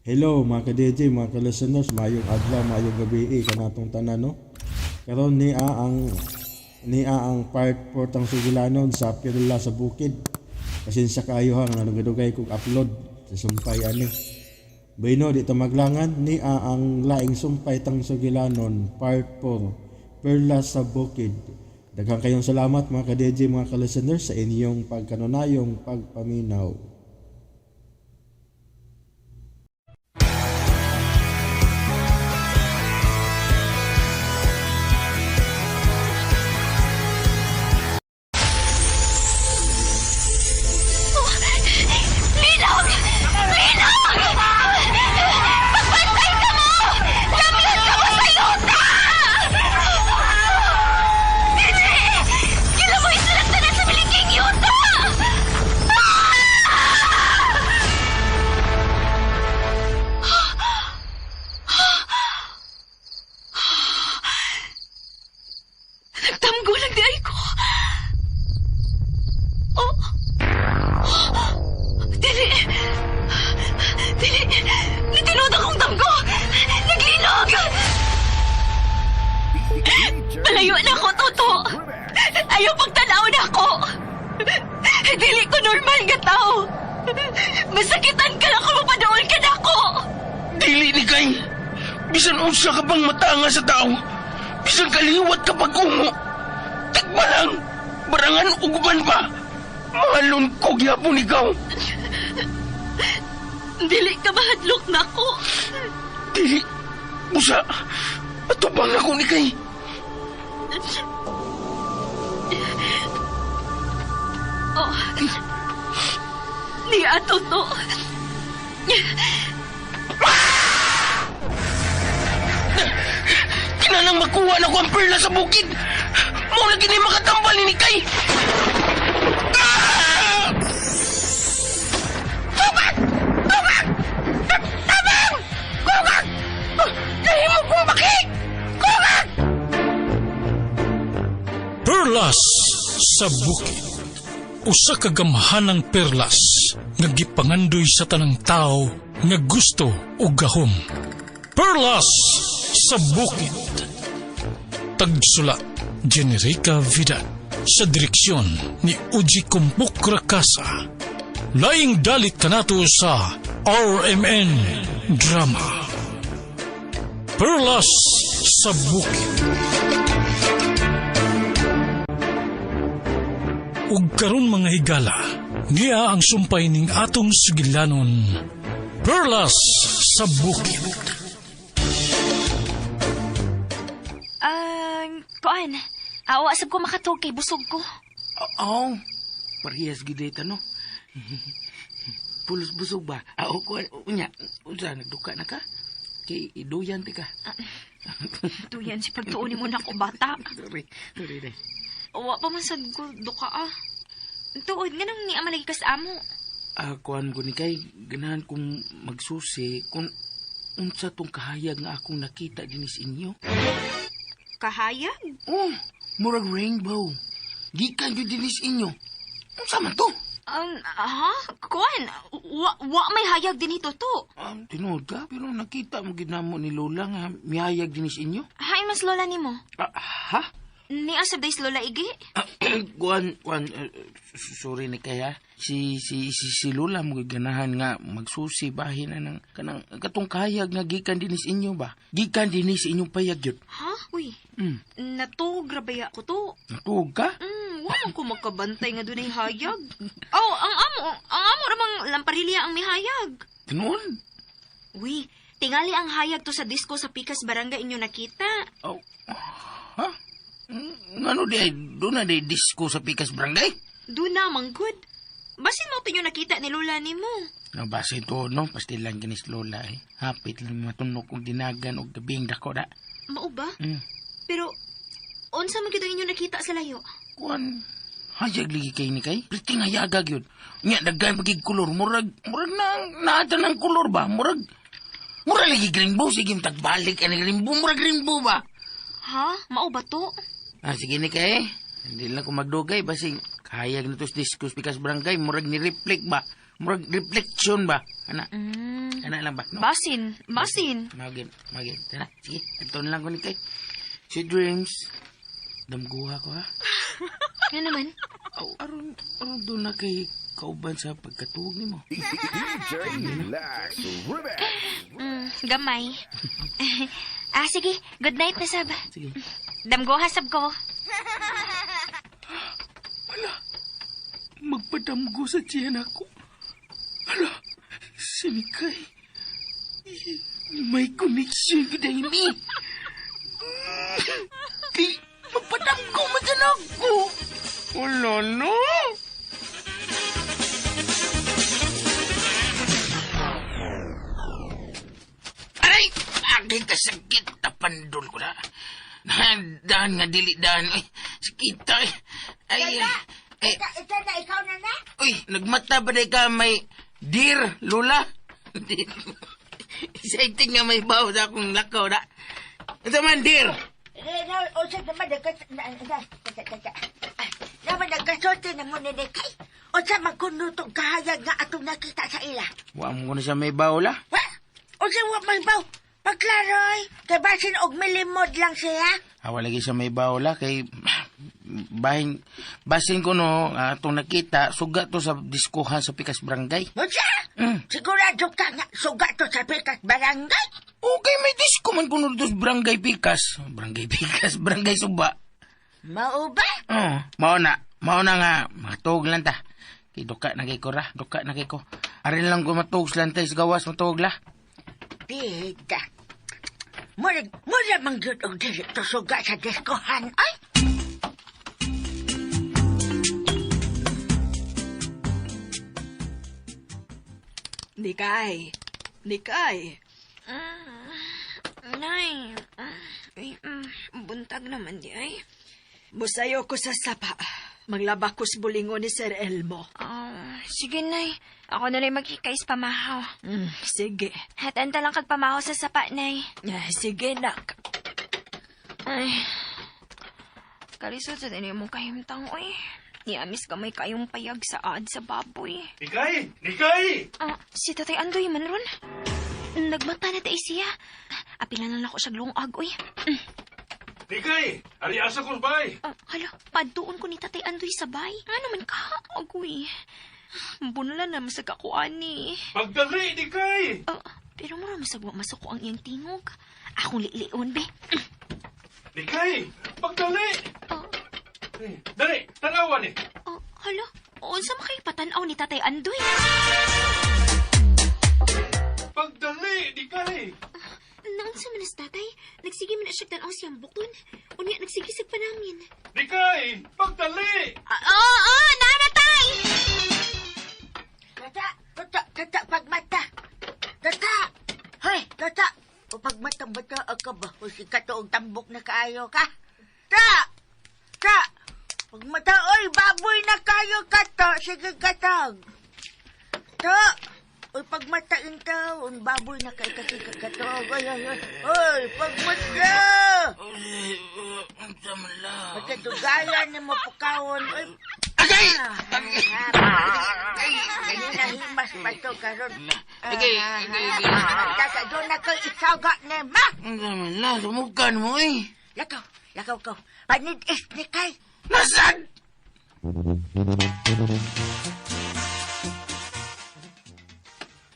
Hello mga ka-DJ, mga ka-listeners, maayong adlaw, maayong gabi eh, kanatong tanan, no? Karon niya ang part 4 tang sugilanon sa Perla sa Bukid. Pasensya kaayo ha nga nagdugay kog upload sa sumpay ani. Bueno, di ta maglangan, niya ang laing sumpay tang sugilanon part 4, Perla sa Bukid. Daghang kayong salamat mga ka-DJ, mga ka-listeners, sa inyong pagkanunayong pagpaminaw. Linong! Linong! Pagbantay ka mo! Lamyan ka mo sa yuta! Dili! Kilamoy silang tanan sa biliging yuta! Nagtamgo lang di ay ko. Oh! Dili! Dili! Natinud akong tamgo! Naglinog! Palayo na ako, Toto! Ayaw pagtanaw na ako! Dili ko normal nga tao! Masakitan ka lang kung mapadool ka na ako! Dili ni kay. Bisan unsa ka bang matanga sa tao. Bisan kaliwat ka pag-ungo. Tagbalang, barangan uguban pa. Mahalon ko gyapon ikaw. Dili ka mahadlok na ako! Dili, busa. Atubang ako ni kay. Oh. Niya, Toto! Kinanang makuha na ko ang perla sa bukid. Mao na gini makatambal ni kay. Ah! Tubag! Tubag! Tabang! Kugag! Nahimo kong baki! Kugag! Perlas sa Bukid. Usa ka gamhanang perlas nga gipangandoy sa tanang tao nga gusto og gahom. Perlas sa Bukid. Tagsulat, Generica Vida. Sa direksyon ni Uji Kumpok Rakasa. Laing dalit kanato sa RMN Drama. Perlas sa Bukid. Ug karon mga higala, niya ang sumpay ning atong sugilanon, Perlas sa Bukid. Ang, kuan, awa sab ko makatug kay busog ko. Oo. Parehas gid ito, no? Pulos busog ba? Ah, o, kuan, unya, unsa, nagduka na ka? Kay iduyan ti ka. Tuyan si pagtuon mo na ko bata. Sorry, sorry day. Wa pa man sad ko duka ah. Tuod nga nang ni amalagi ka sa amo. Ah, kuan ko ni kay, ganahan kong magsusi kung unsa tong kahayag nga akong nakita dinis inyo. Kahayag? Oh, murag rainbow. Gikan jud dinis inyo. Unsa man to? Aha, kuan, wa may hayag din ito to. Ah, tinuod ka, pero nakita mo gid namo ni Lola nga mihayag dinis inyo. Hain mas lola nimo. Ah, ha? Ni asab days lola igi. Kuan, kuan, sorry ni kaya. Si Lola mo ganahan nga magsusi bahin na ng kanang katong kahayag nga gikan dinis inyo ba? Gikan dinis inyong payag yun. Ha? Uy, Hmm. natuog ra baya ko to. Natuog ka? Wa man ko magkabantay nga dunay hayag. Oh, ang amo ramang lamparilya ang mihayag. Tinuod? Uy, tingali ang hayag to sa disco sa Pikas Barangay inyo nakita. Oh, ha? Ngano di ay doon na di disco sa Pikas Barangay? Doon na, manggod. Basin mo to inyo nakita ni Lola nimo. No, base to, no? Pastilan kinis Lola eh. Hapit lang matunok og dinagan og gabing dako da. Mao ba? Mm. Pero, unsa man gyud ang inyo nakita sa layo? Kuan, hayag lagi kay ni kay. Priti nga hayagag yun. Nya, daghan pagig kolor. Murag, murag na, naata ng kolor ba? Murag, murag lagi rainbow. Sige, tagbalik ang rainbow. Murag rainbow ba? Ha? Mao ba to? Ah, sige ni kay. Hindi lang ko magdugay. Basing, kahayag na to sa discos pikas barangay. Murag ni reflect ba? Murag reflection ba? Ana. Ana lang ba? No? Basin, basin. Magin, magin. Tara, sige. Ito na lang ko ni kay. Sweet dreams. Damguha ko ha. Nga naman. Aw, aron, aron doon na kay kauban sa pagkatuog nimo. DJ Lax Remix. Gamay. Sige. Good night na, sab. Sige. Damgo hasab ko. Magpadamgo sa tiyan ako. Hala, sinikay. May connection ko dahil ni. Kay, magpadamgo man dyan ako. Wala no. Aray! Aking kasakit. Tapandol ko na. Daan nga, dili daan. Ay, sakit ay. Ay, ay, Ito na, ikaw na na? Uy, nagmata ba di ka may dear Lola? Exciting nga may baw sa akong lakaw na. Ito man, dear. Eh, na, unsa naman nagkas... Na, na, na, na, na, ah, naman nagkasulti na mo ni Kay. Unsa man kuno tong kahayag nga atong nakita sa ila? Wa mo ko na siya may baw la. Wa? Unsa wa may baw? Pagklaroy, kay basin og milimod lang siya. Awa lagi siya may baw la kay bahin basin ko no atong nakita suga to sa diskuhan sa Pikas Barangay. Unsa? Sigurado ka nga suga to sa Pikas Barangay? Okay, may disko man kuno dito sa Barangay Pikas. Barangay Pikas, Barangay Suba. Mao ba? Oo, mao na. Mao na nga, matuog lang ta. Kay duka na kay ko ra, duka na kay ko. Arin lang ko matuog sa lantay sa gawas, matuog la. Bida. Murag man gyud og dili to suga sa diskohan, ay. Nikay. Nikay. Nay, buntag naman di ay. Musayo ko sa sapa. Maglaba ko sa bulingon ni Sir Elmo. Sige, Nay. Ako na lang maghikay sa pamahaw. Sige. Hatanta lang kag pamahaw sa sapa, Nay. Sige, nak. Ay, kalisod sa din mong kahimtang, oy. Niamis ka may kayong payag sa ad sa baboy. Nikay! Nikay! Si Tatay Andoy man ron. Nagmata na tayo siya. Apila na lang ako siya lungag, oy. Nikay! Ari asa ko bay! Hala, paduon ko ni Tatay Andoy sa bay. Ano man ka? Agoy. Bunala na masag ako, ani. Pagdali, Nikay! Pero mura masag wa masuko ang iyang tingog. Akong lilion, be. Nikay! Pagdali! Dali! Tanawan ni! Hala, unsa man kay patanaw ni Tatay Andoy? Pagdali, Nikay! Naunsa man as tatay? Nagsige man na siya tanaw siyang bukton. Unya, nagsigisag pa namin. Nikay! Pagdali! Oo, nanatay! Tata, tata, tata, pagmata. Tata! Hoy, tata! O pagmata, bata ka ba? O si katoong tambok na kaayo ka? Ta! Ta! Pagmata, oy, baboy na kayo ka to. Sige, katog. Ta! Oy, pagmata intaw, un baboy na kay kasi kakatog. Oy, oy, oy. Oy, pagmata! Pagkatugayan ni mo pukawon. Oy, Agay! Ay, nahimas pa to karon. Agay, agay, agay. Mata ka doon na kay isaga ni ma. Ang man la, sumukan mo eh. Lakaw, lakaw ko. Panid-is ni kay. Nasad!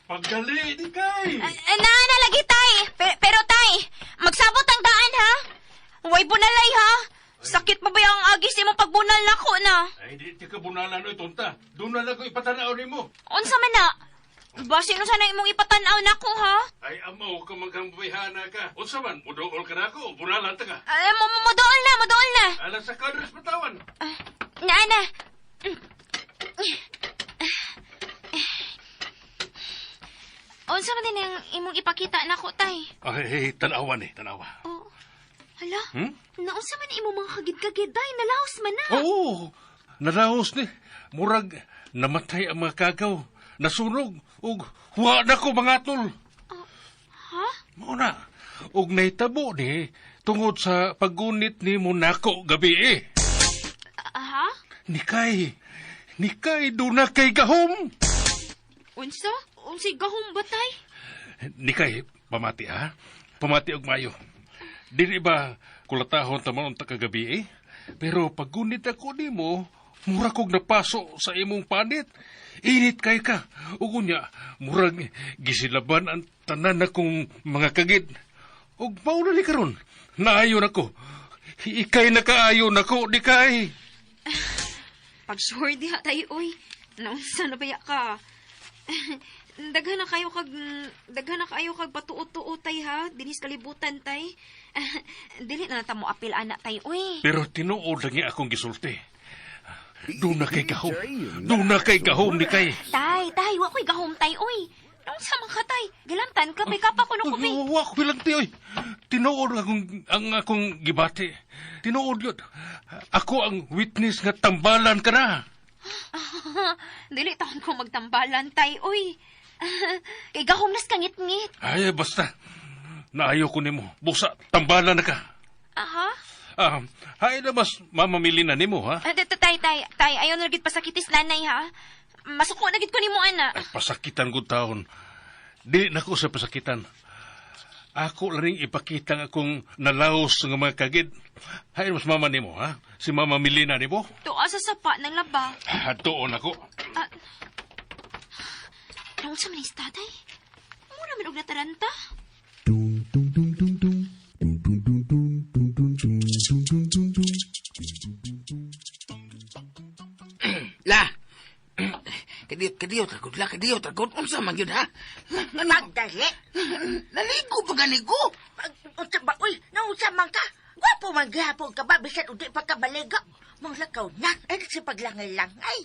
Pagdali, Nikay! Naana lagi, tay. Pero, tay, magsabot ang daan, ha? Way bunalay, ha? Sakit pa ba yung agis imong pagbunal nako na? Ay, di ka bunalan, oy, tonta. Doon na lang ko ipatanaw nimo. Unsa man na? Basin unsa na imong ipatanaw nako, ha? Ay, amaw ka magkambayhana ka. Unsa man, mudool ka na ako, bunalan ta ka. Ay, mudool na, mudool na. Alas sa kadres patawan. Naana. Unsa man din ang imong ipakita nako, tay? Ay, tanawa ni, tanawa. Oh, hala? Naunsa man imong mga kagid-kagid, day? Nalaos man na. Oo, nalaos ni. Murag, namatay ang mga kagaw. Nasunog, ug huwa na ko mga tol. Ha? Mao na, ug nahitabo ni tungod sa paggunit ni Monaco gabi eh. Ha? Nikay, Nikay, doon na kay gahom. Unsa? Unsay gahom ba, tay? Nikay, pamati ha? Pamati og mayo. Dili ba kulatahon ta man unta kagabi eh? Pero paggunit ako nimo, mura kog napaso sa imong panit. Init kay ka. Ug unya, murag gisilaban ang tanan akong mga kagid. Ug mao na ni karon. Naayon ako. Ikay nakaayon ako, di kay. Pag-sure diha tayo, oy. Naunsa na baya ka? Daghan na kayo kag daghan na kayo kag patuot-tuot tay ha, dinis kalibutan tay. Dili na ta mo apil ana tay, oy. Pero tinuod lagi akong gisulti. Doon na kay gahom. Doon na kay gahom ni kay. Tay, tay, wa ko'y gahom tay, oy. Naunsa man ka tay? Gilantan ka may kapa kuno ko. Wa ko bilanti oy. Tinuod akong ang akong gibati. Tinuod yun. Ako ang witness nga tambalan ka na. Dili taon ko magtambalan tay, oy. Kay gahom nas kangit-ngit. Ay, basta. Naayo ko nimo. Busa, tambalan na ka. Aha. Ah, hay na mas mamamili na nimo, ha? Ah, tay, tay, tay, ayaw na gid pasakitis nanay ha. Masuko na gid ko nimo ana. Ay, pasakitan ko taon. Dili na ko sa pasakitan. Ako lang ring ipakita nga akong nalaos nga mga kagid. Hay mas mama nimo, ha? Si Mama Milina nimo? Tuwa sa sapa ng laba. Hatuon ako. Ah, naunsa man is tatay? Mura man og nataranta. Dung dung dung dung dung. Dung dung dung dung dung dung dung dung dung dung dung. La. Kadiyo, kadiyo, tragod la, kadiyo, tragod. Unsa man yun, ha? Pagdali. Naligo pa gani ko. Pag, unsa ba, uy, naunsa man ka? Gwapo man gihapon ka ba, bisan udi pa ka baligo. Manglakaw na, ay sa paglangay-langay.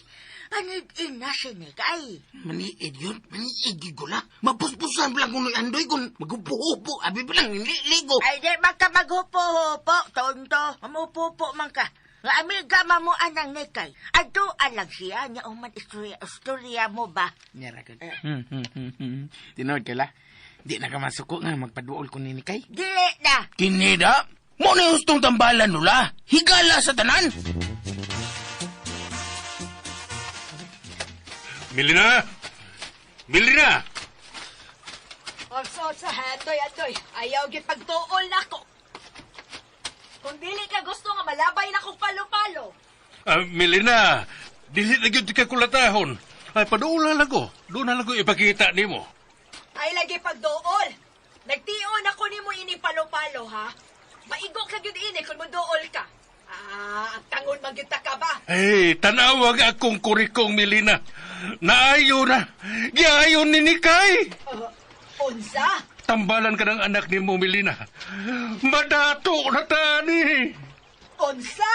Panid-in na sinikay. Maniid yun, maniid yun ko la. Mapuspusan lang kung andoy kung magupo-upo. Abi pa lang, ligo. Ay, di man ka maghupo-hupo, tonto. Mamupupo man ka. Nga amiga man mo anang nikay. Adto alang siya niya uman istorya, istorya mo ba? Nyara ka. Tinuod ka la. Di na ka masuko nga magpaduol ko ni Nikay. Dili na. Kinida? Mo na yung gustong tambalan nula. Higala sa tanan. Milina! Milina! Unsa, unsa, andoy, andoy. Ayaw gid pagtuol nako. Kung dili ka gusto nga malabay na kong palo-palo. Ah, Milina, dili na gyud ka kulatahon. Ay, paduol na lang ko. Doon na lang ko ipakita nimo. Ay lagi pagduol. Nagtion ako nimo ini palo-palo ha. Maigo ka gyud ini kung moduol ka. Ah, ang tangon man gyud ta ka ba? Ay, tanawag akong kurikong Milina. Naayo na. Giayo ni Nikay. Unsa? Tambalan ka ng anak ni mo, Milina. Madato na tani. Unsa?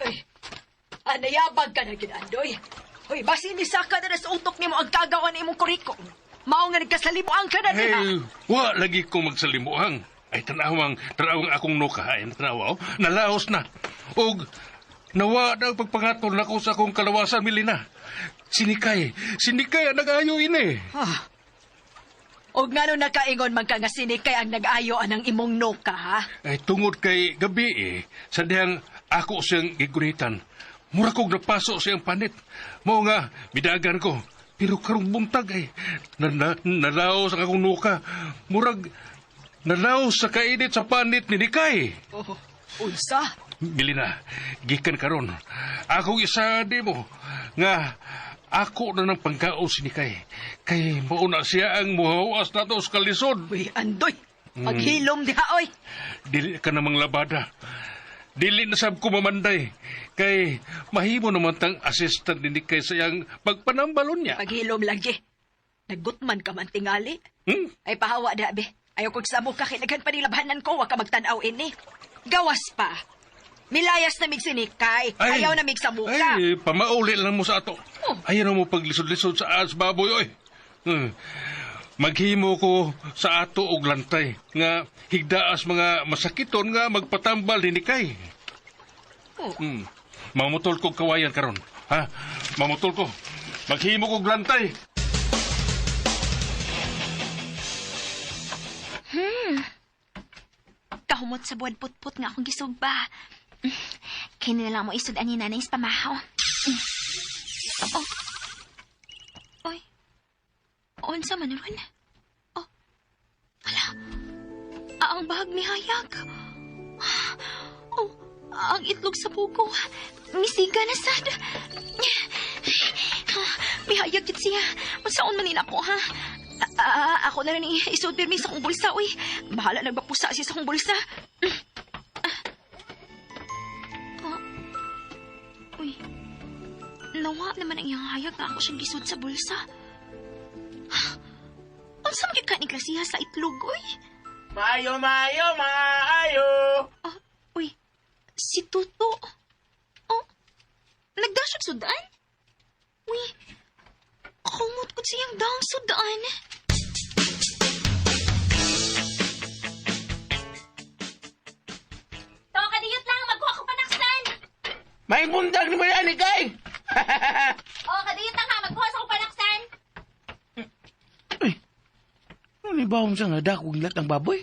Ay, anayabag ka na gyud andoy. Hoy, basin ni saka na sa utok nimo ang kagawa ni imong kuriko. Mao nga nagkasalimuan ka na diha. Hey, wa lagi ko magsalimuang. Ay, tanawang, tanawang akong nuka. Ay, tanawa, oh. Nalaos na. Og, nawa na ang pagpangatol na ko sa akong kalawasan, Milina. Sinikay, sinikay ang nag-ayo ini. Ah. Og ngano nakaingon man ka nga sinikay ang nag-ayo anang imong noka ha? Ay, tungod kay gabi eh, sa dihang ako siyang gigunitan. Mura kog napaso siyang panit. Mao nga, bidagan ko. Pero karong buntag ay, nalaos ang akong nuka. Murag, nalaos sa kainit sa panit ni Nikay. Oh, unsa? Milina, gikan karon. Akong isa di mo nga ako na ng pangkaon si Nikay. Kay mauna siya ang muhawas nato sa kalisod. Uy, andoy. Paghilom diha oy. Dili ka namang labada. Dili na sab ko mamanday. Kay mahimo naman tang assistant ni Nikay sa iyang pagpanambalon niya. Paghilom lagi. Nagutman ka man tingali. Hmm? Ay pahawa da be. Ayaw kong samo ka kay daghan pa ni labhanan ko wa ka magtan-aw ini. Gawas pa. Milayas na mig sinikay. Ayaw na mig samuka. Ay, pamauli lang mo sa ato. Oh. Ayaw na mo paglisod-lisod sa as baboy, oy. Maghimo ko sa ato og lantay nga higdaas mga masakiton nga magpatambal ni Nikay. Oh. Mamutol ko kawayan karon. Ha? Mamutol ko. Maghimo kog lantay. Kahumot sa buwan putput nga akong gisugba. Kini na lang mo isod ani nanay sa pamahaw. Oh. Oy. Unsa man ron? Oh, hala. Ah, ang bahag mihayag. Oh, ang itlog sa buko. Misiga na sad. Mihayag gid siya. Unsaon man nila ako, ha? Ah, ako na rin isuod pirmi sa akong bulsa, uy. Bahala nagbapusa siya sa akong bulsa. Ah. Uy. Nawa naman ang iyang hayag na ako siyang gisud sa bulsa. Unsa man gyud ka ni klasiha sa itlog, uy? Maayo, maayo, maayo! Ah, uy, si Tuto. Oh, nagdasyag sudan? Uy, kumot ko siyang daang sudan. To, kadiyot lang, magkuha ko panaksan. May bundag ni Mariani kay! Oh, kadiyot lang ha, magkuha sa ko panaksan. Uy, ano ni ba sa nga dakong lat ang baboy?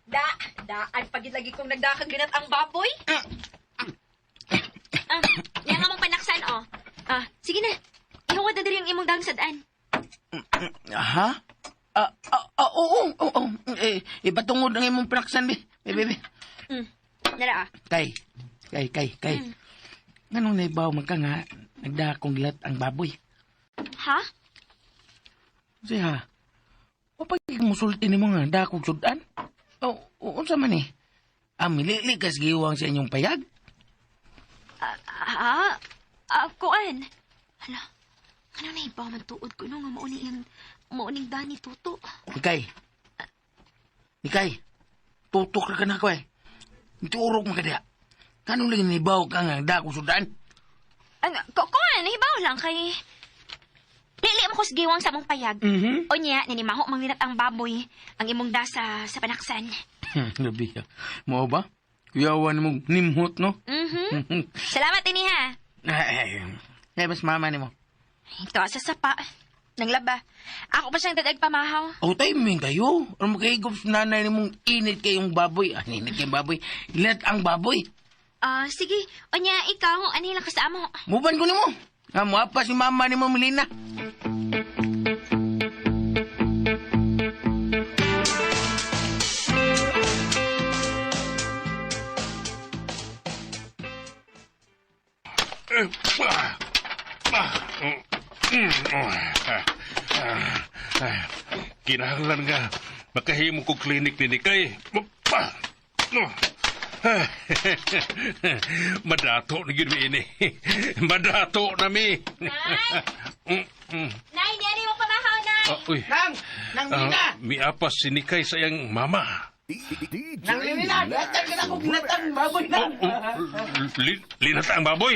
Da, daan pagid lagi kong nagdakag ginat ang baboy. Ah, yan nga mong panaksan, oh. Ah, sige na. Ihuwad na diri ang imong daang sudan. Ha? Ah, ah, ah, oo, oo, oo. Eh, ipatungod ang imong pinaksan, be. Eh, bebe. Nara, ah. Kay, kay, kay, kay. Nganong naibaw man ka nga, nagdakong lat ang baboy? Ha? Kasi ha, wapag musulti nimo nga dakong sudan? O, unsa man eh? Ah, milili kas giwang sa inyong payag? Ah, ah, kuan. Hala, ano na iba man tuod ko no nga mao ni iyang mao ning dani tuto. Mikay. Mikay. Tutok na ka na ko eh. Turok man ka diha. Kanong lagi nibaw ka nga dakong sudan? Ang ko kuan, hibaw lang kay Dili mo ko sa giwang sa mong payag. Mhm. Unya, ninimaho manglinat ang baboy, ang imong da sa panaksan. Grabe ka. Mao ba? Kuyawan mo nimhot, no? Mhm. Salamat ini ha. Ay, ay, mas mama nimo. Ito sa sapa. Nang laba. Ako pa siyang dadag pamahaw. O timing kayo. Ano mo kayo sa nanay nimong init kayong baboy? Ah, init kayong baboy. Ilat ang baboy. Ah, sige. Unya, ikaw, ano lang ka sa amo? Muban ko nimo. Ah, muapa si mama nimo Melina. Kinahanglan nga makahimo kog clinic ni Nikay. Madato na gyud mi ini. Madato na mi. Nay! Mm. Nay, niya mo pamahaw, Nay! Ah, uy. Nang! Nang Ah, miapas si Nikay sa iyang mama. DJ Nang Lina! Lex Latang ka na kong ginatang baboy na! Oh, linata ang baboy.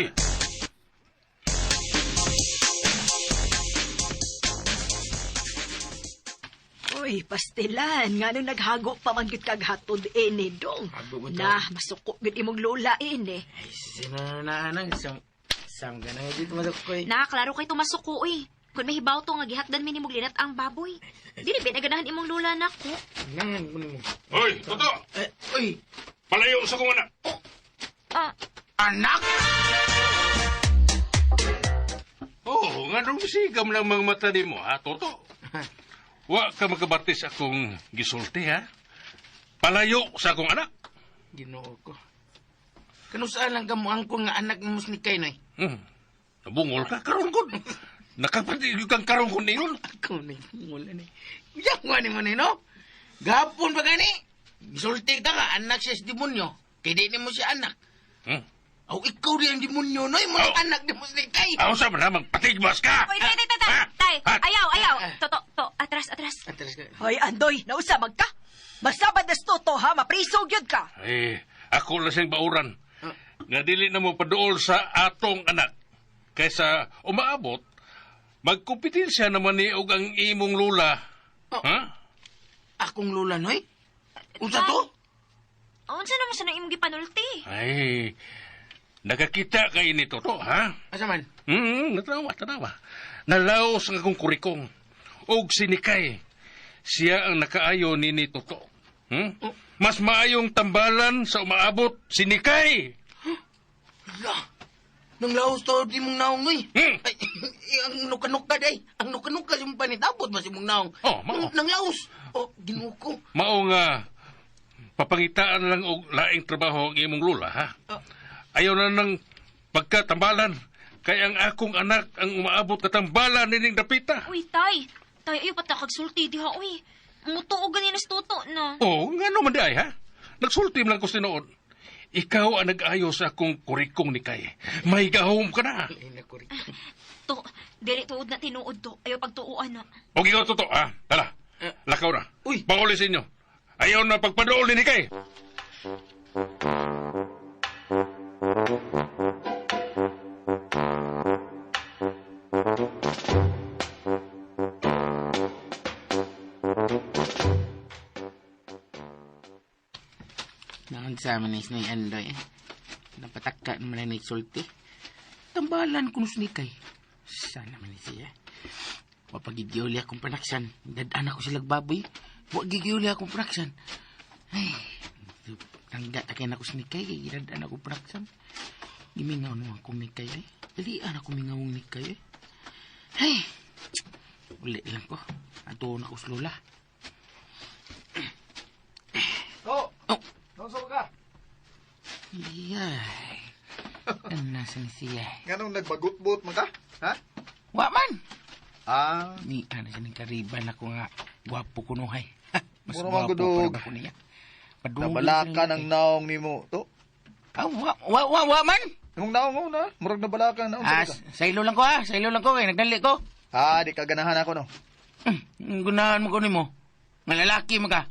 Uy, pastilan, nga nung naghago pa man gyud kag hatod ini dong. Hago man Na, masuko gyud imong lola ini. Ay, sino na anang? Sam, sam ka na nga dito masuk ko eh. Na, klaro kay tumasuko, uy. Kung mahibaw to nga gihatdan mi nimog linat ang baboy. Dili ba naganahan imong lola nako? Nangan ko nimo. Hoy, Toto! Eh, uy! Palayo sa kong anak. Ah, Anak! Oh, nga nung sigam lang mga mata nimo, ha, Toto? Wa ka makabatis akong gisulti, ha? Palayo sa akong anak. Ginoo ko. Kanusaan lang ka mo ang nga anak ni Musnikay, noy? Nabungol ka, karon ko. Nakapati kang karon ko niyon. Ako na wala ni. Yawa ni mo ni, no? Gapon pa gani. Gisulti ka nga, anak siya sa demonyo. Kaya di ni mo siya anak. Aw, ikaw di ang demonyo, noy. Mo Aw. anak ni Musnikay. Ako sa man, magpatigmas ka! Uy, tay, tay, tay, tay, Ha? tay. Ha? Ayaw, ayaw. Ah. To, to, to, atras, atras. Atras ka. Hoy, Andoy, nausa man ka. Masabad na toto ha, mapriso gyud ka. Eh, ako lang siyang bauran. Nga dili na mo paduol sa atong anak. Kaysa umaabot, magkumpetensya naman ni og ang imong lula. Oh. Ha? Akong lola, noy? Unsa to? Unsa naman sa imong gipanulti? Ay, nakakita kay ni Toto, ha? Asa man? Natanawa, tanawa. Nalaos ang akong kurikong. Og sinikay. Siya ang nakaayo ni ni Toto. Hmm? Mas maayong tambalan sa umaabot, sinikay. La. Nang laos to di mong naong oy. Hmm. Ay, ang nuka-nuka day. Ang nuka-nuka si mong panit abot ba si mong naong? Oh, mao. Nang laos. Oh, Ginoo ko. Mao nga papangitaan lang og laing trabaho ang imong lula, ha? Ayaw na nang pagkatambalan kay ang akong anak ang umaabot katambalan nining dapita. Uy, tay. Tay, ayaw pa ta kagsulti diha, uy. Mutuo ganin as tuto na. Oh, ngano man di ay, ha? Nagsulti man lang ko sa tinuod. Ikaw ang nag-ayo sa akong kurikong ni Kay. May gahom ka na. Ay, naku, Rico. To, dili tuod na tinuod to. Ayaw pagtuoan na. O ikaw totoo, ha? Tala, lakaw na. Uy. Pauli sa inyo. Ayaw na pagpadool ni Kay. Naon sa amin is ni Andoy. Eh. Napataka naman na sulti. Tambalan ko nus ni kay. Sana man ni siya. Wapagigiuli akong panaksan. Dadaan ako sila baboy. Wagigiuli akong panaksan. Ay, tangga ta kay nako sa nikay. Kay dadaan ako panaksan. Gimingaw naman akong nikay eh. Dalian ako mingawong nikay eh. Ay, uli lang ko. Ato na ko sa lola. Oh! Oh. Naunsa ka? Iyay. Ano nasa ni siya? Nganong nagbagutbot man ka? Ha? Wa man! Ah, Ni ano siya ning kariban ako nga gwapo ko nuhay. Mas Mura man gwapo gudog. pa ako niya. Padungog nabalaka siya ng ni- naong nimo. To. Ah, wa, wa, wa, wa man! Imong naong oh, na, murag nabalaka ang naong Ah, sa ka. sa ilo lang ko ha. Sa ilo lang ko kay nagdali ko. Ah, di ka ganahan ako no. Gunahan mo ko nimo. Nga lalaki man ka.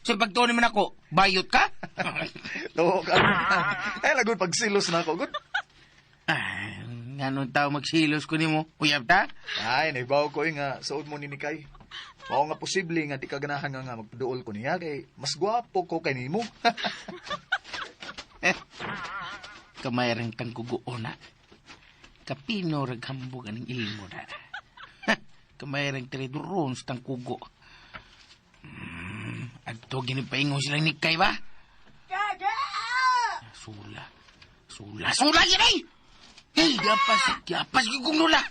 Sa pagtuon man ako, bayot ka? To ka. Ay lagod pagsilos na ako gud. Ah, nganong tao magsilos ko nimo? Uyab ta? Ay, naibaw ko eh, nga suod mo ni Nikay. Mao nga posible nga di ka ganahan nga, nga magduol ko niya kay mas gwapo ko kay nimo. Kamay rang tangkuguon na. Kapino raghambog aning ilmo na. Kamay rang triduron sa tangkugo. Adto ginipaingon silang nikay ba? Dada! Sula. Sula. Sula gini! Hey, giapas. Giapas gyud kong nula.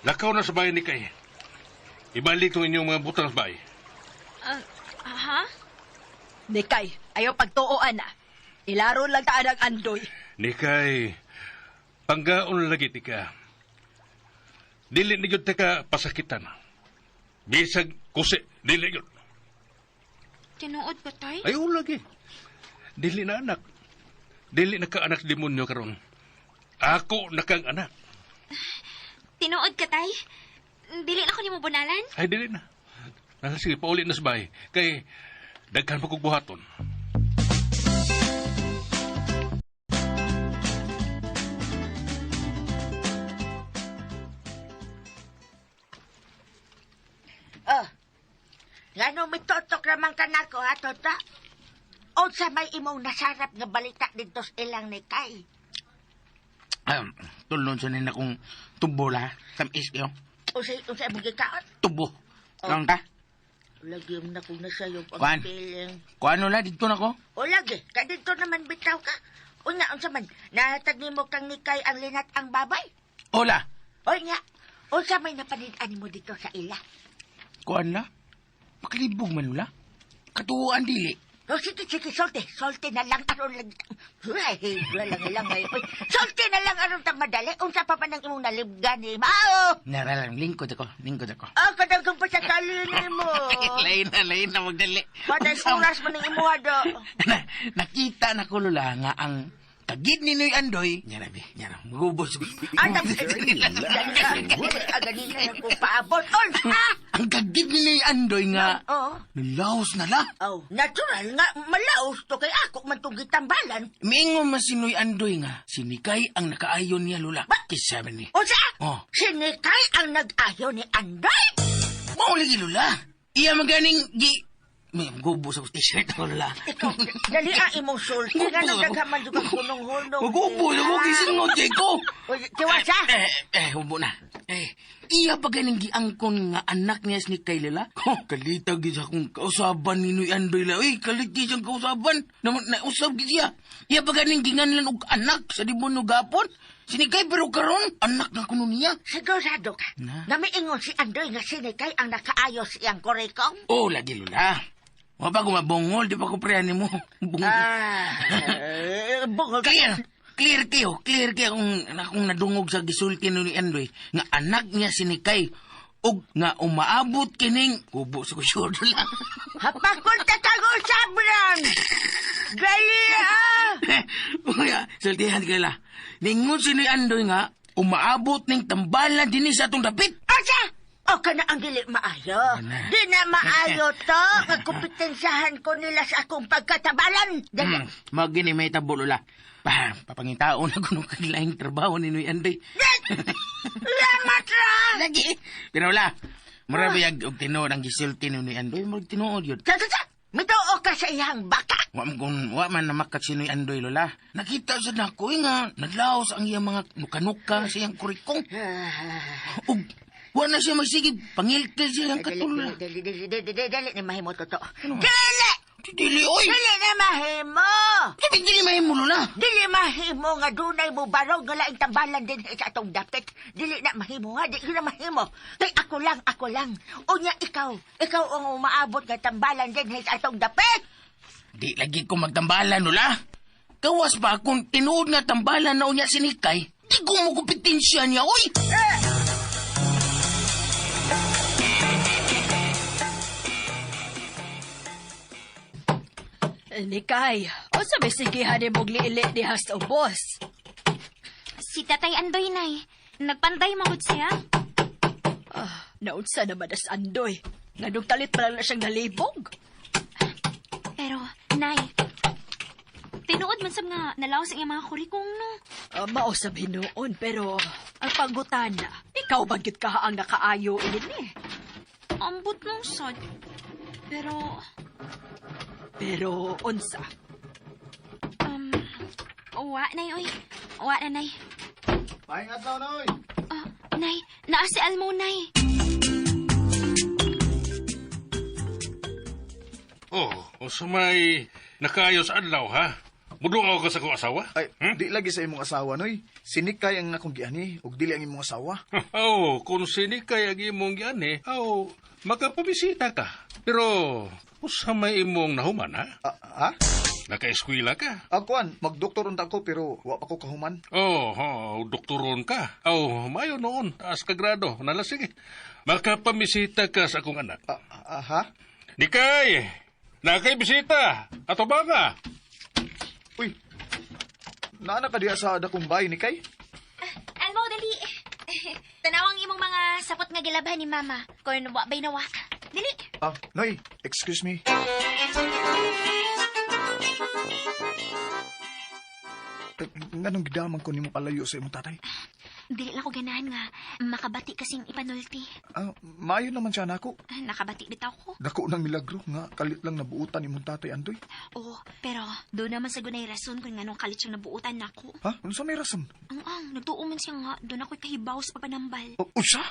Lakaw na sa bahay ni Kay. Ibalik itong inyong mga butang sa bahay. Ah, ha? Nikay, ayaw pagtuoan na. Ilaro lang ta ang Andoy. Nikay, panggaon lagi ti ka. Dili ni gyud ta ka pasakitan. Bisag kusi, dili gyud. Tinuod ba, tay? Ayaw lagi. Dili na anak. Dili na ka anak demonyo karon. Ako na kang anak. Tinuod ka, tay? Dili na ko nimo bunalan? Ay, dili na. Nasa sige, pauli na sa bahay. Kay, daghan pa kong buhaton. Oh. Ngano mitotok raman ka nako ha, Tota? Unsa may imong nasarap nga balita dito sa ilang ni Kay? Tulon sa nila kong tubo la. Tamis kayo. Unsa unsa imong gikaon? Tubo. Lang ta. Lagi mo na kung nasayop ang Kuan. feeling. Kuano la dito na ko. O lagi, ka dito naman bitaw ka. Unya, unsa man, nahatag nimo kang ni Kay ang linat ang babay? Ola. O nga, unsa may napanid-an mo dito sa ila? Kuan la. Makalibog man la. Katuan dili. O sige, sige, solte. Solte na lang aron lang. Ay, wala lang lang ay. Uy, Solte na lang aron tag madali. Unsa pa man ang imong nalibgan ni Mao? Naralang lingkod ako, lingkod ako. Ah, kadagang pa sa kali mo. Lain na, lain na, magdali. Patay oras man ang imuha do. Na, nakita na ko lula nga ang kagid ni Noy Andoy. Nyara, be, nyara, magubos. Ah, tapos, agad na ko paabot. Ol, ah! Ang kagid ni Noy Andoy nga, Oo. nalaos na la. Oh, natural nga, malaos to kay ako man tong gitambalan. Miingon man si Noy Andoy nga, si Nikay ang nakaayon niya lula. Ba? Kisa man ni. Unsa? Oh. Si Nikay ang nag-ayo ni Andoy? Mao lagi lula. Iya maganing gi... May gubos ako t-shirt ako lula. Ikaw, dali ang imong sulti. Nga nang daghaman jud kang hunong-hunong. Magubo, ako gisingot ko. Uy, Tiwasa! Eh, eh, hubo na. Eh, iya pa ganing giangkon nga anak niya ni kay Lala? Oh, kalita gid sa akong kausaban ni Noy Andoy la. Uy, kalit gid siyang kausaban. Naman nausab gid siya. Iya pa ganing ginganlan og anak sa demonyo gapon. Sinikay pero karon anak na kuno niya. Sigurado ka. Na? Namiingon si Andoy nga sinikay ang nakaayos iyang kurikong? Oh, lagi Lola. Wa pa ko mabungol, di pa ko prehan nimo. Bungol. Ah, bungol. Clear. Clear kayo. Clear kayo kung akong nadungog sa gisulti ni Andoy nga anak niya si Nikay ug nga umaabot kining kubo sa kusyon lang. Hapakunta kag usabran! Gali ah! Kuya, sultihan ka la. Ningon si ni Andoy nga umaabot ning tambalan dinhi sa atong dapit. Asa? O ka na ang dili maayo. Ana. Di na maayo to. Kagkumpetensyahan ko nila sa akong pagkatabalan. Dali. Mao gini may tabo lola. Pa, papangitaon ako nung kaglaing trabaho ni Noy Andoy. Lamat ra! Lagi. Pero wala. Mura ba yag og tinuod ang gisulti ni Noy Andoy? Murag tinuod yun. Sa, sa, sa! Mituo ka sa iyang baka. Wa man kung wa man namakat si Noy Andoy lola. Nakita sa nako eh, nga nadlaos ang iyang mga nukanuka sa iyang kurikong. Ug wa na siya magsigig pangilkil siya ang katulad. Dali, dali, dali, dali, dali ni mahimo totoo. Dili! Dili oy. Dili na mahimo! Sabi dili mahimo lola. Dili mahimo nga dunay mo barog nga laing tambalan din sa atong dapit. Dili na mahimo ha, dili na mahimo. Kay ako lang, ako lang. Unya ikaw, ikaw ang umaabot nga tambalan din sa atong dapit. Di lagi ko magtambalan lola. Kawas pa kung tinuod nga tambalan na unya sinikay, di ko mo kompetensya niya oy. Nikay, unsa may sigihan ni mong liili diha sa ubos? Si Tatay Andoy, Nay. Nagpanday magud siya. Ah, naunsa naman as Andoy. Nganong talit pa lang na siyang nalibog. Pero, Nay, tinuod man sab nga nalaos ang iyang mga kurikong, no? Ah, mao sa hinuon, pero ang panggutana, ikaw ba gyud ka ang nakaayo ini ni? Ambot nung sad. Pero, Pero unsa? Wa, Nay, oy. Wa na, Nay. Maayong adlaw, Noy. Ah, Nay, naa si Almo, Nay. Oh, o sa may nakaayo sa adlaw, ha? Mudungaw ka sa akong asawa? Ay, di lagi sa imong asawa, Noy. Sinikay ang akong giani ug dili ang imong asawa. Oh, kung sinikay ang imong giani, oh, makapabisita ka. Pero, usa may imong nahuman, ha? Ah, ha? Naka-eskwela ka? Ah, kuan, magdoktor unta ko pero wa pa ko kahuman. Oh, oh, doktoron ka. Oh, mayo noon, taas ka grado. Nala, sige. Makapamisita ka sa akong anak. Ah, ah, ha? Nikay! Nakay bisita! Ato ba nga? Uy. Naana ka diha sa dakong bay ni kay? Almo, dali. Tanawang imong mga sapot nga gilabhan ni Mama. Kung wa bay nawa. Dali. Ah, Noy, excuse me. Eh, nganong gidamang ko nimo palayo sa imong tatay? Dili lang ko ganahan nga makabati kasing ipanulti. Ah, maayo naman siya nako. Nakabati bitaw ko. Dako ng milagro nga kalit lang nabuutan imong tatay Andoy. Oo, pero doon naman sa gunay rason kung nganong kalit siyang nabuutan nako. Ha? Unsa may rason? Ang, nagtuo man siya nga, doon ako'y kahibaw sa papanambal. O, unsa?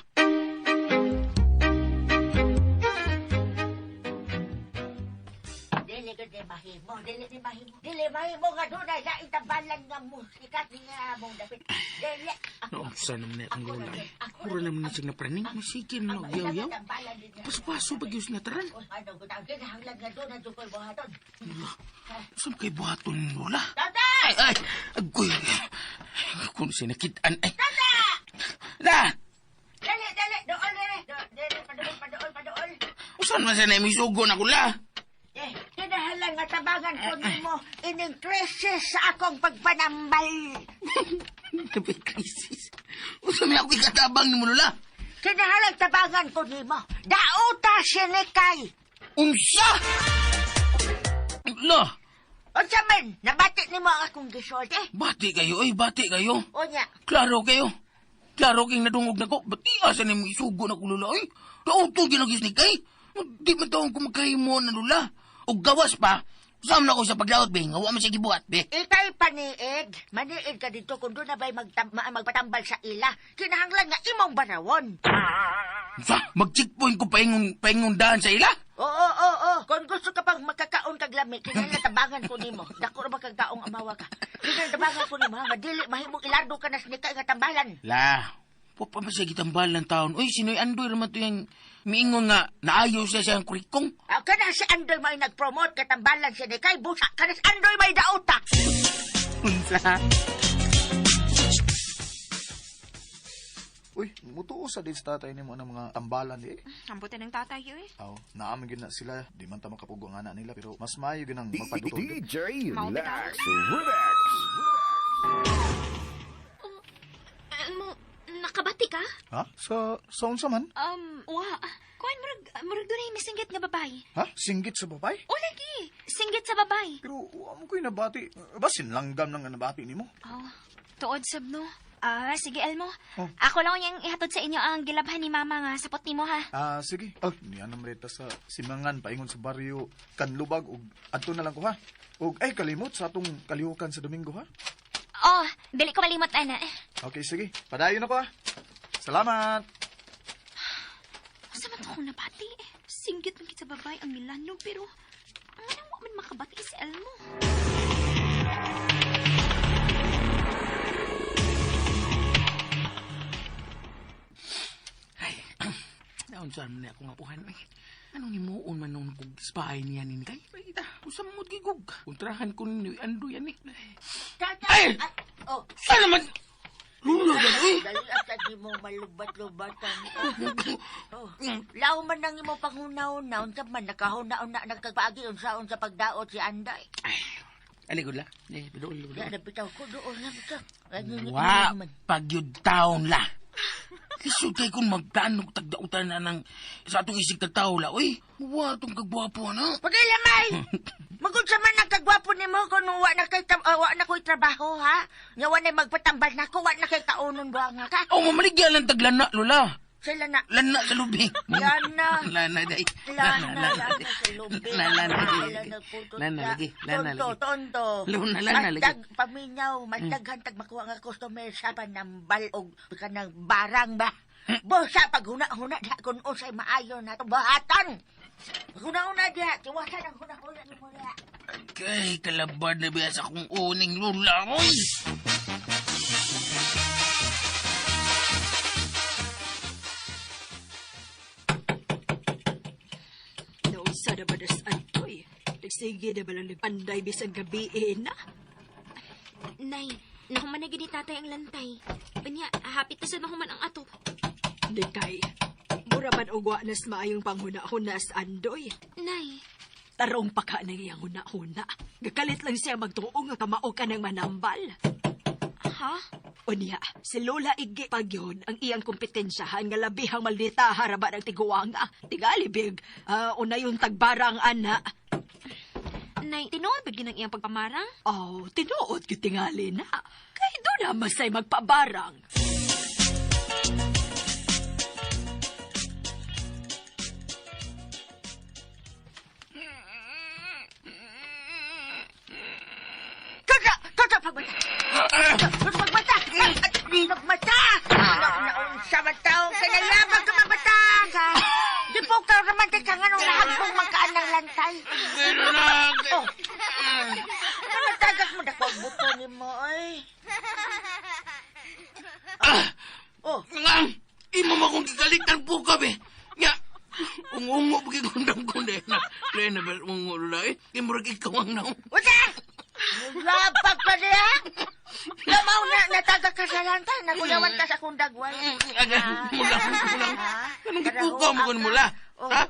Dili ko di mahimo, dili di mahimo. Dili mahimo nga dunay laing tambalan nga musikat nga among dapit. Dili. Unsa naman na akong lola. Mura naman na siyang napraning. Masigil na og yaw-yaw. Paso-paso pag yus nataran. Ano ko tawag kinahanglan nga dunay dukoy buhaton. Saan kay buhaton lola? Tata! Ay, ay, agoy. Kung sinakitaan, ay. Tata! La! Dali, dali, dool dali. Dali, padool, padool, padool. Usan man sa na sugo na kula? Eh, kinahanglan nga tabangan ko nimo ining crisis sa akong pagpanambal. Tabi crisis. Usan may ako ikatabang ni mo lola? Kinahanglan tabangan ko nimo. Dauta sinikay. Unsa? La! Unsa man, nabati nimo ang akong gisulti? Bati kayo, ay, bati kayo. Unya, Klaro kayo. Klaro kayong nadungog na ko. Bati asa ni mo isugo na ko lola, ay. Dauto ginagis ni kay. Di man taong kumakaimo na lola. O gawas pa, Saan na ko sa paglaot, be? Nga wa man siya gibuhat, be. Ikay paniid. Maniid ka dito kung doon na ba'y magpatambal sa ila. Kinahanglan nga imong barawon. Sa, mag-checkpoint ko paingon daan sa ila? Oo, oo, oo. Kung gusto ka pang makakaon kag lami, kinahanglan tabangan ko nimo. Dako ra ba kag taong amawa ka? Kinahanglan tabangan ko nimo, ha? Madili mahimong ilardo ka na sa nikay nga tambalan. La, wa pa ba siya gitambal ng taon? Uy, sinoy Andoy raman to yung miingon nga naayos siya siyang kurikong. Ah, kana si Andoy may nag-promote katambalan si Nikay, busa kana si Andoy may dauta. Unsa? Uy, mutuo sa din sa tatay nimo ang mga tambalan di. Ambutan ng tatay yun eh. Aw, naamin gyud na sila, di man ta makapugo ang anak nila pero mas maayo gyud ang magpadutol. DJ Mao Lax Remix. Mo, nakabati ka? Ha? Sa unsa man? Wa. Kuan, murag doon ay misinggit nga babae. Ha? Singgit sa babay? O lagi, singgit sa babae. Pero wa mo ko'y nabati. Basin langgam lang nga nabati nimo. Oh, tuod sab no. Ah, sige Elmo. Oh. Ako lang yung ihatod sa inyo ang gilabhan ni mama nga sapot nimo ha. Ah, sige. Oh, niya na marita sa simangan paingon sa baryo Kanlubag ug adto na lang ko ha. Ug ay kalimot sa atong kalihukan sa Domingo ha. Oh, dili ko malimot ana. Okay, sige. Padayon ako ha. Salamat. Asa man to akong nabati? Singgit man kit sa babae ang milanog pero ang anong wa man makabati si Elmo. Naon saan man na ako nga puhan, eh. Anong himuon man noon kog spy niya ni Kay? Ay, ita, usamot gigog. Kontrahan ko ni Andoy yan eh. Tata, Ay! ay, oh. Saan naman? Lula ka, uy! Dali at di mo malubat-lubatan. Oh. Law man nang imo panghuna-una, unsa man nakahuna-una nagkagpaagi unsaon sa pagdaot si Anday. Aligod la. Eh, bidool, Ya bidool. na bitaw ko doon na bitaw. Wa, pagyud taon la. Lisod kay kung magplano tagdautan na ng sa atong isig tao la. Uy, wa atong kagwapo na. Pagilamay! Magod sa man ang kagwapo nimo kung wa na kay wa na ko'y trabaho ha. Nya wa na magpatambal nako, wa na kay kaunon ba nga ka. Oh, mamaligya lang taglana, lola. Sila na. Lana sa lubi. Lana. Lana, day. Lana, lana sa lubi. Lana, lagi. Lana, putot Lana, na. lagi. Lana, Tonto, lagi. tonto. Luna, lana, lagi. Matag, paminaw, mataghan tag makuha nga customer sa panambal og kanang barang ba. Bosa, pag huna-huna diha kung unsay maayo na to bahatan. Huna-huna diha, tiwasan ang huna-huna nimo diha. Kay, kalabad na biya sa akong uning lula, oy. Naunsa na ba das Andoy? Nagsige na ba lang nag-anday bisan gabi eh, na? Nay, nahuman na gid ni tatay ang lantay. Unya, hapit na sa mahuman ang ato. Nikay, mura man og wa nas maayong panghuna-huna sa Andoy. Nay, Tarong pa ka ng iyang huna-huna. Gakalit lang siya magtuo nga kamao ka ng manambal. ha? Unya, si Lola Igi pagyon ang iyang kompetensyahan nga labihang maldita haraba ng tiguanga. Tingali, big. Una yung tagbarang ana. Nay, tinuod ba gyud ang iyang pagpamarang? Oh, tinuod gyud tingali na. Kay doon na masay magpabarang. Toto, toto, pagmata. Toto, pagmata. Pagmata. Sa mataw, kinalabag ka mabata ka. Di po ka naman ka nga nung nahagbong magkaan ng lantay. Oh. Ano tagak mo dako ang buto ni mo, ay. Oh, Nga, imo mo akong gigalitan po ka, be. Nga, ungungo pa kikundang ko na. Lena, ba, ungungo lula, eh. Imurag ikaw ang naong. Usa! Labag pa niya! Lamaw na, natagak ka sa lantay. Nakuyawan ka sa kong dagway. Aga, mula, mula. Anong gipukaw mo kun mula? Oh, Ha?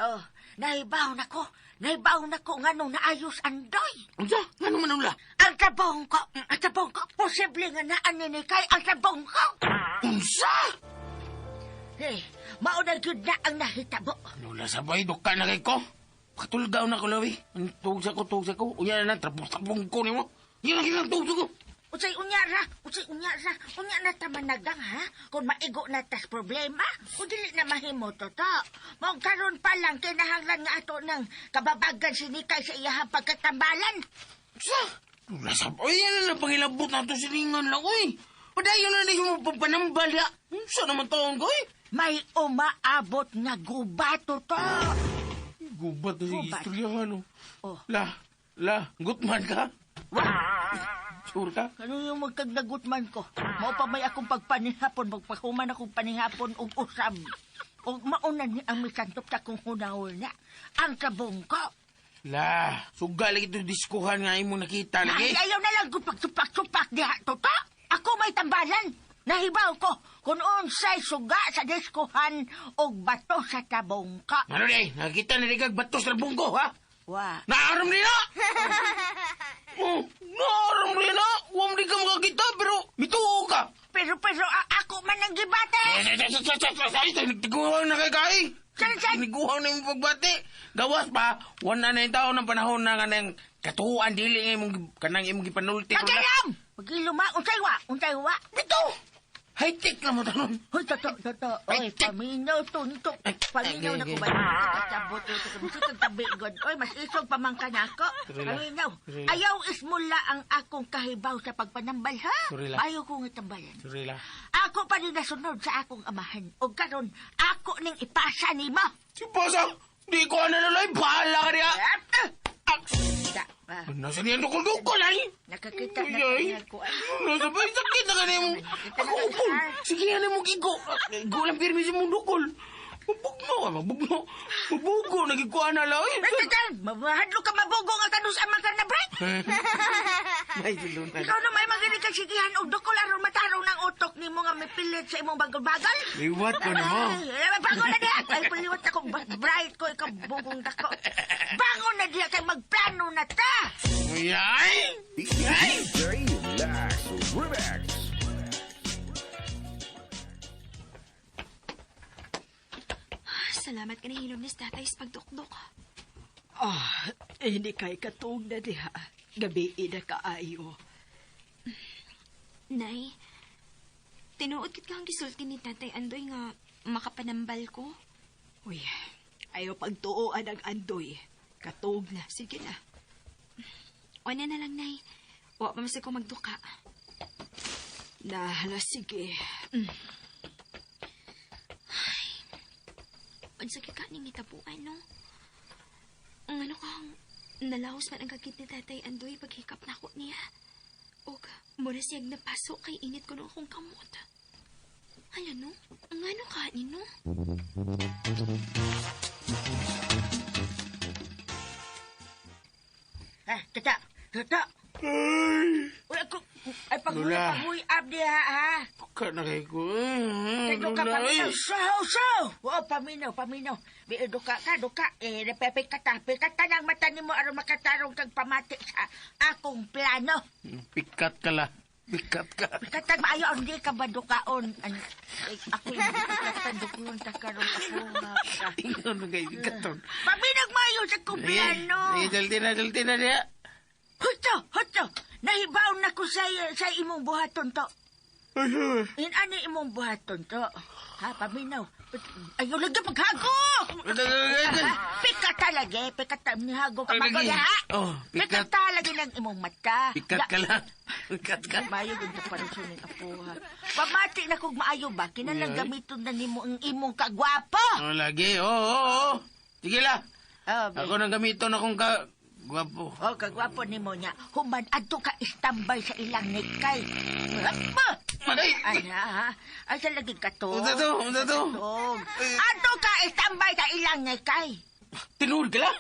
oh, naibaw na ko. Naibaw na ko nga nung naayos andoy. Unsa? Ngano man ula? Ang trabong ko, ang trabong ko, posible nga naan ni Kay ang trabong ko. Unsa? Eh, mauna gyud na ang nahitabo. Lola, sabay, duka na kay ko. Katulgaw na ko, lawi. Ang tug sa ko, tug sa ko. Unya na lang, trabong-trabong ko nimo. Yan ang ginang tug sa ko. Unsay unya ra, unsay unya ra, unya na ta managang ha? Kung maigo na tas problema, kung dili na mahimo to to. Mao karon pa lang kinahanglan nga ato ng kababagan si Nikay sa iyahang pagkatambalan. Sa? Lasab, oy, yan na pangilabot na to silingan lang, oy. Padayon na na yung pagpanambal, ya. Unsa naman taon ko, oy? May umaabot nga gubato to. Gubat na si Gubat. istorya nga, no? Oh. La, la, gutman ka? Sure ka? Ano yung magkagdagot man ko? Mao pa may akong pagpanihapon, magpahuman akong panihapon og usab. Og mauna ni ang misantop sa akong hunahon na. Ang kabong ko. La, suga lagi ito diskuhan nga imo nakita lagi. Ay, ayaw na lang kung pagsupak-supak diha, toto. Ako may tambalan. Nahibaw ko kung unsay suga sa diskuhan og bato sa tabong ka. Ano day, nakita na kag bato sa bungko, ha? Wa. Naaram rin na! Oh, naaram rin na! Huwag mo ka makakita, pero mituo ka! Pero pero ako man ang gibate. Nagtiguang na kay kay! Saan, saan? Nagtiguang na yung pagbati! Gawas pa, wala na yung tao ng panahon na kanang katuan dili nga imong kanang imong gipanulti. Pagkalam! Pagiluma, unsay wa, unsay wa. Bito! High-tech na mo tanon. Hoy, toto, toto. Oy, Ay, tik. paminaw, tuntok. Ay, Paminaw ay, na ay, ko ba? Kasabot ito. Kung tabi, God. Oy, mas isog pa man ka na ako. Sorry lang. Paminaw. Sorry lang. Ayaw ismula ang akong kahibaw sa pagpanambal, ha? Sorry lang. Ayaw ko nga tambalan. Sorry lang. Ako pa rin nasunod sa akong amahan. O karon, ako ning ipasa nimo. Si Pasa, di ko na nalay, bahala ka niya! Da, ah, Nasa niya dukol-dukol ay! nakakita na Ay, kaya ko. Ay. Nasa ba yung sakit na kanimo? Ako ukol. Sige na mo gigo. Gigo lang pirmi sa mong dukol. Mabugno ka, mabugno. Mabugo, nagikuha na lang. Ay, tata, mabahadlo ka mabugo nga kanus amang ka na, Bright. May silunan. Ikaw na may magaling ka sigihan og dukol aron matarong ng utok nimo nga mipilit sa imong bagal-bagal. Liwat ko na mo. Ay, bangon na diha. Ay, paliwat ako. Bright ko, ikaw bugong dako. Bangon na diha kay magplano na ta. Ay! DJ Lax Remix. Salamat ka nahilom ni tatay sa pagdukdok. Ah, eh, hindi kay katog na diha. Gabi na kaayo. Nay, tinuod kit kang gisulti ni Tatay Andoy nga makapanambal ko. Uy, ayaw pagtuoan ang andoy. Katog na, sige na. Una na lang, Nay. Wa pa mas ko magduka. Na, na, sige. Unsa kit ka ning nitabuan, no? Ang ano kang nalaos man ang kagit ni Tatay Andoy paghikap nako niya. Og mura siyag napaso kay init ko akong kamot. Hala no? Ang ano ka ni no? Ah, tata, tata. Uy, ako, ay, paghuy, Lola. paghuy up diha, ha? Ka na kay ko. Kay duka paminaw, saw, saw! Oo, paminaw, paminaw. Bi, duka ka, duka. Eh, napipikata, pikata ng mata nimo aron makatarong kag pamati sa akong plano. Pikat ka la. Pikat ka. Pikatag maayo, hindi ka ba dukaon? An, eh, ako yung pikatan, dukulon ta karon ako nga. Tingnan mo kay pikaton. Paminag maayo sa akong plano. Eh, dalti na, dalti na niya. Huto, huto. Nahibaw na ko sa imong buhaton to. Inani imong buhaton to. Ha, paminaw. Ayaw lagi paghago! Pikata lagi, pikata nihago ka Ay, lagi. magod ha. Oh, pikat. Pikata lagi ng imong mata. Pikat ka lang. Pikat ka. Maayo gud ta para sa ning apo ha. Pamati na kog maayo ba kinalang gamiton na nimo ang imong kagwapo. Oh, lagi. Oo, oo, oo. Sige la. Oh, Ako nang gamiton akong ka... Gwapo. Oh, kagwapo nimo niya. Human adto ka istambay sa ilang nikay. Apa? Maday! Ay, ha? Ay, sa lagi ka to. Unsa to? Unsa to? Adto ka istambay sa ilang nikay. Tinuod ka la?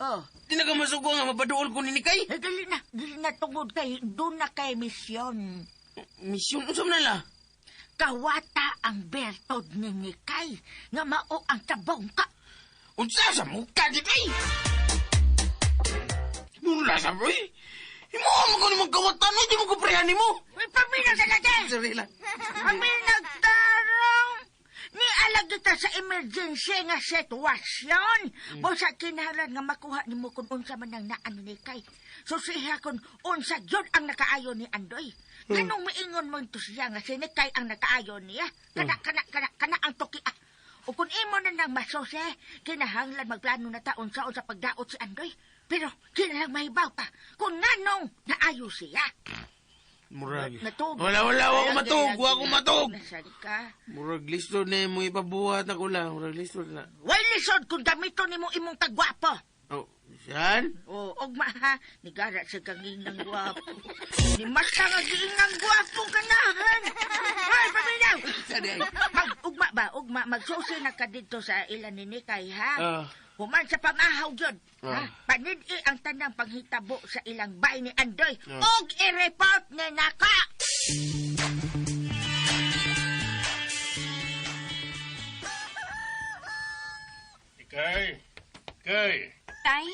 Oh. Di na ka masuko nga mapaduol ko ni Nikay. Eh, dili na tungod kay doon na kay misyon. Misyon, unsa man na la? Kawata ang bertod ni Nikay nga mao ang tabong ka. Unsa sa mukha di kay? Mula sa boy. Imo mo ko ni magkawatan, di mo ko prehan nimo. Uy, paminaw sa lagi! Sorry lang. Paminaw tarong! Ni alag kita sa emergency nga sitwasyon. Busa kinahanglan nga makuha nimo kung unsa man ang naan ni Nikay. Susiha kung unsa gyud ang nakaayo ni Andoy. Nganong miingon mo to siya nga si Nikay ang nakaayon niya? Kana, kana, kana, kana ang tuki ah. O kung imo na nang masose, kinahanglan magplano na taon saon sa pagdaot si Andoy. Pero kinalang mahibaw pa kung nganong naayo siya. Murag. Natug. Wala, wala, wa ko matug, wa ko matug. Nasali ka. Murag lisod na mo ipabuhat ako lang. Murag lisod na. Way lisod kung gamito nimo imong kagwapo. Oh, saan? O, ugma ha, nigara sa kanginang gwapo. Ni mata nga giingang gwapo kanahan. Hoy, paminaw! Mag, ugma ba, ugma, magsusi na ka dito sa ilan ni Nikay, ha? Ah. Human sa pamahaw yun, ha? Ah. Panid-i ang tanang panghitabo sa ilang bay ni Andoy. Ah. Og i-report ni naka! Ikay! Ikay! Tay,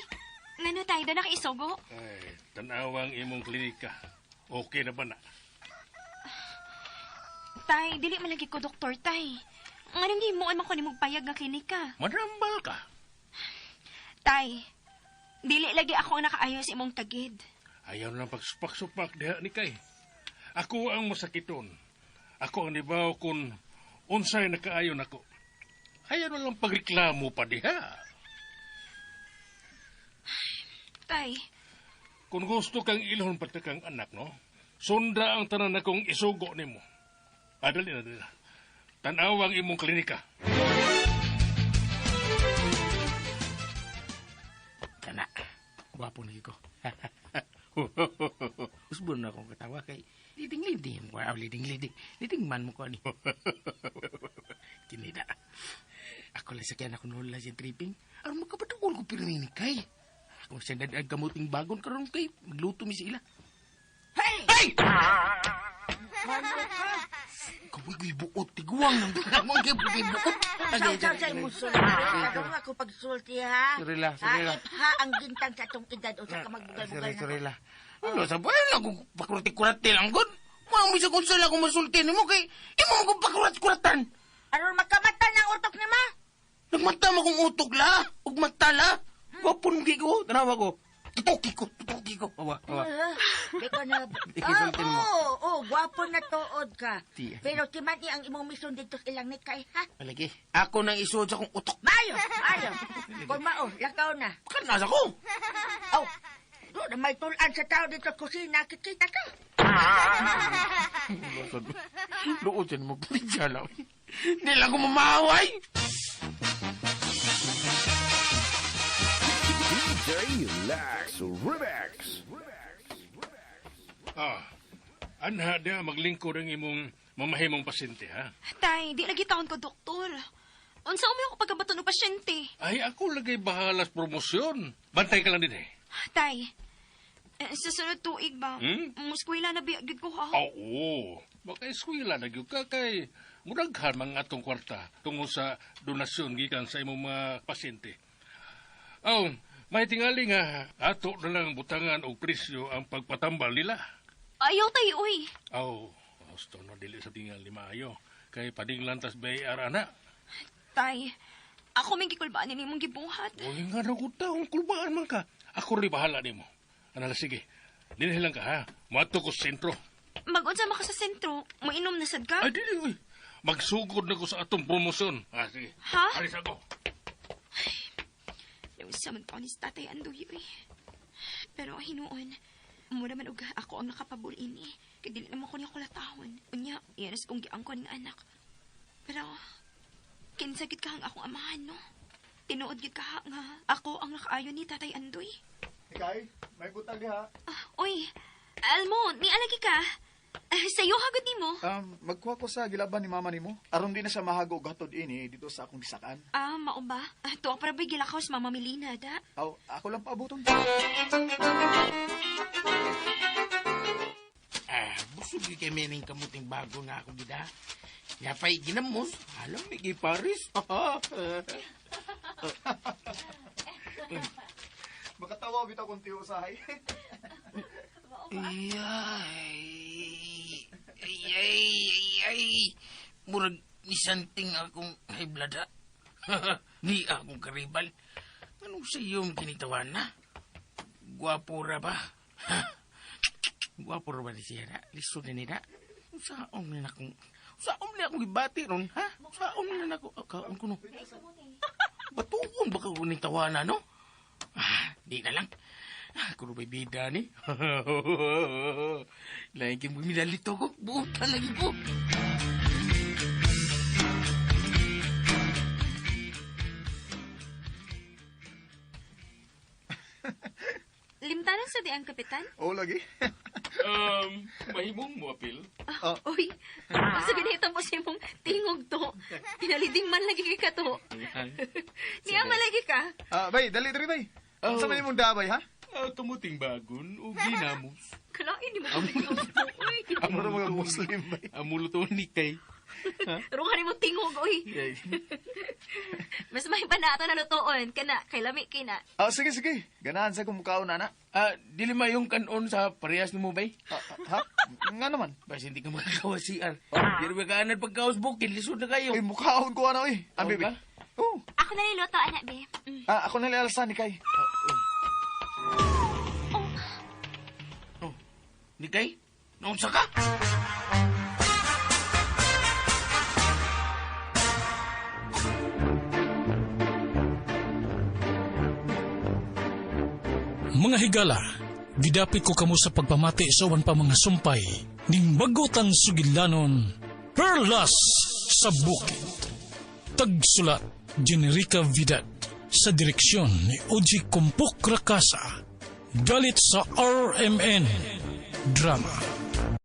ngano tay da nakaisugo? Ay, tanawang imong klinika. Okay na ba na? Tay, dili man lagi ko doktor, tay. Nganong gihimuon man ko nimong payag nga klinika? Madambal ka. Tay, dili lagi ako ang nakaayo sa imong tagid. Ayaw na lang pagsupak-supak diha ni kay. Ako ang masakiton. Ako ang nibaw kung unsay nakaayon ako. Ayaw na lang pagreklamo pa diha. Tay, Kung gusto kang ilhon pati kang anak, no? Sunda ang tanan akong isugo nimo. Adali na dali na. Tan-aw ang imong klinika. Kana. Gwapo na ko. Usbon na akong katawa kay liding-liding. Wow, liding-liding. Liding man mo ko ani. Kinida. Ako lang sakyan ako nula sa tripping. Aron makapatuol ko pirmini kay. Ako siya dadag kamuting bagon karon kay magluto mi sila. Hey! Ay! Kaway ko'y buot, tiguang nang tiguang kay buot. Saw, saw, sa imong sulti. Karon ako pagsulti, ha? Sorry la, sorry la. Ha, ipha ang gintang sa atong edad o sa ka magbugal-bugal Sorry, na. sorry la. Ano, sa bayan lang kung pakurati-kurati lang gud. Mga misa kung sala kung masulti nimo kay imo mo kung pakurat-kuratan. Aron makamata ng utok ni ma. Nagmata mo kong utok la, ug mata la. Gwapo nung ko, tanawa ko. Tutuki ko, tutuki ko. Awa, awa. Di ko na... Ikisultin mo. Oo, oh, gwapo na tuod ka. Ti. Pero timan ang imong mison dito sa ilang nikay, ha? Palagi, ako nang isuod sa akong utok. Mayo, mayo. Kung mao, lakaw na. Kanasa ko. Aw, doon na may tulaan sa tao dito sa kusina, kikita ka. Luod yan mo, pulidya lang. Hindi lang ko mamaway. DJ Lax Remix. Ah, anha diha maglingkod ang imong mamahimong pasyente, ha? tay, di lagi taon ko doktor. Unsa umi ako pagkabato ng pasyente? Ay, ako lagay bahala sa promosyon. Bantay ka lang din eh. Tay, sa sunod tuig ba? Hmm? Muskwela na biya gyud ko ha. Oo. Baka eskwela na gyud ka kay mudaghan man atong kwarta tungod sa donasyon gikan sa imong mga pasyente. Aw, may tingali nga ato na lang butangan og presyo ang pagpatambal nila. Ayaw tay, uy. Aw, gusto na dili sa tingal ni maayo kay padinglan tas bayar ana. Tay, ako may gikulbaan ni imong gibuhat. Uy nga na ko taong kulbaan man ka. Ako rin bahala nimo. Ano sige. Dinhi lang ka ha. Moadto ko sa sentro. Mag-unsa man ka sa sentro, moinom na sad ka? Ay dili uy. Magsugod na ko sa atong promosyon. Ah, sige. Ha? Alis ako. Naunsa man pa ni sa Tatay Andoy, uy. Pero hinuon, mura man og ako ang nakapabol ini. Kay dili naman ko niya kulatahon. Unya, iyan as kong giangkon ng anak. Pero, kinsa gid ka ang akong amahan, no? Tinuod gid ka nga ako ang nakaayon ni Tatay Andoy. Ikay, may butag ha. Ah, uy, Almo, nialagi ka. Ah, sayo hagod nimo. Magkuha ko sa gilaban ni mama nimo. Aron di na siya mahago og hatod ini dito sa akong gisakan. Ah, mao ba? Ah, tuwa para ba'y gilakaw sa Mama Melina, da? Aw, ako lang paabuton. Ah, busog gyud kay mening kamuting bago nga ako gida. Yapay ginamos, alam may kay Paris. Makatawa bitaw kung tiyo usahay. Ay, ay, ay, ay, ay. Murag nisanting akong high blood ha. Ni akong karibal. Anong sa iyong kinitawan na? Gwapo ra ba? Gwapo ra ba ni siya na? Lisod na nila. Saon na akong... Saon na akong gibati ron, ha? Saon na ako... Kaon ko no. Batuon ba ka kuning tawana, no? Ah, di na lang. Ah, kuno may bida ni. Lain kay minalito ko. Buta lagi ko. Limtanan sa di ang kapitan? Oo lagi. Mahimong mo apil. Oh. Uy, sa ganito mo siya mong tingog to. Pinaliding man lagi ka to. Niya malagi ka. Ah, bay, dali dali bay. Oh. Unsa man imong dabay ha? Ah, tumuting bagon o ginamos. Kalain ni mo tingog to. Uy, Mura mga Muslim bay. Amulo to ni kay. ruhan ni mo tingog, uy. Mas may pa na ato nalutoon. Kana, kay lami kay na. Ah, sige sige. Ganahan sa kung mukaon ana. Ah, dili mayong kanon sa parehas nimo bay. Ah, ah, ha? Nga naman. Basta hindi ka makakawa CR. Pero may kaanad pagkaos bukid, lisod na kayo. Ay, mukaon ko ana oy. Ah, Oo baby. ba? Oh. Ako na niluto, anak, be. Mm. Ah, ako na lialsan ni Kay. Oh. Ni kay? Naunsa ka? Mga higala, gidapit ko kamo sa pagpamati sa uban pa mga sumpay ning magutan sugilanon, Perlas sa Bukid. Tagsulat, Generica Vidad. Sa direksyon ni Oji Kumpok Rakasa. Galit sa RMN Drama.